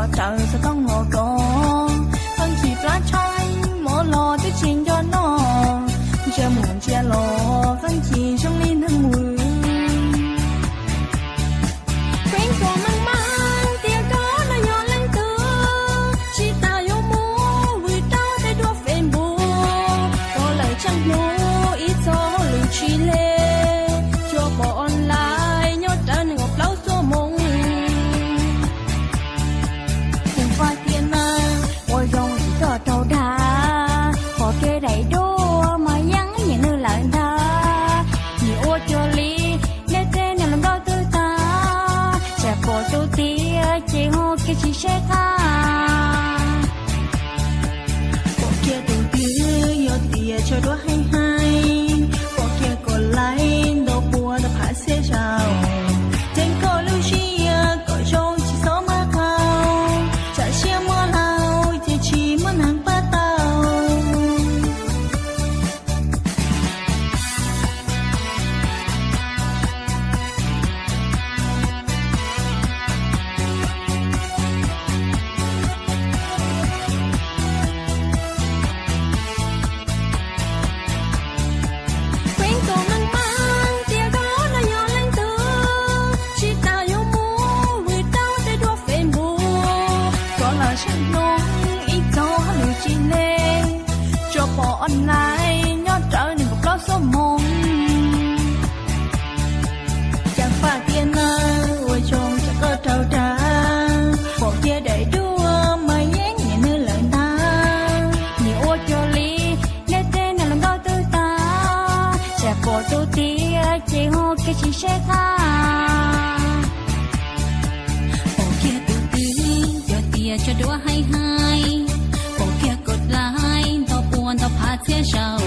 Raws xov tooj los kov, Feeb Chim plab tshaib, mov los twb tsis nco noj, ntsia mus ntsia los Feeb Chim zoo li neeg vwm. Feeb Chim meej meej tias koj no yog leej twg, tsis tas yuav mus vwm rau tej duab Facebook, koj lawm tsheej hnub ib txog hauj lwm tsis le, tsuas pom online nyob rawv nees nkaum plaub xuab moos. Ceev faj tias nawb, ua zoo tsis txhob raug dag, pom kiag daim duab mas yeej nyiam nws lawm ntag. Nim ua cuag li neb tej neeg hluas nkauj twg tag, tsam pom tus tiag ces ho kiag tsis saib qab. Pom kiag tus twg yog tias tso duab heev heev, pom kiag kom laiv ntau pua ntau phav txhiab zaus, ceev koj lub siab kom zoo tsis txhob maj qau, tsam siab muaj hlau ces tsis muaj neeg pab tau. Feeb Chim meej meej tias koj no yog leej twg, tsis tas yuav mus vwm rau tej duab Facebook, koj lawm tsheej hnub ib txog hauj lwm tsis le, tsuas pom online nyob rawv nees nkaum plaub xuab moos. Ceev faj tias nawb, ua zoo tsis txhob raug dag, pom kiag daim duab mas yeej nyiam nws lawm ntag. Nim ua cuag li neb tej neeg hluas nkauj twg tag, tsam pom tus tiag ces ho kiag tsis saib qab. Pom kiag tus twg yog tias tso duab heev heev, pom kiag kom laiv ntau pua ntau phav txhiab zaus,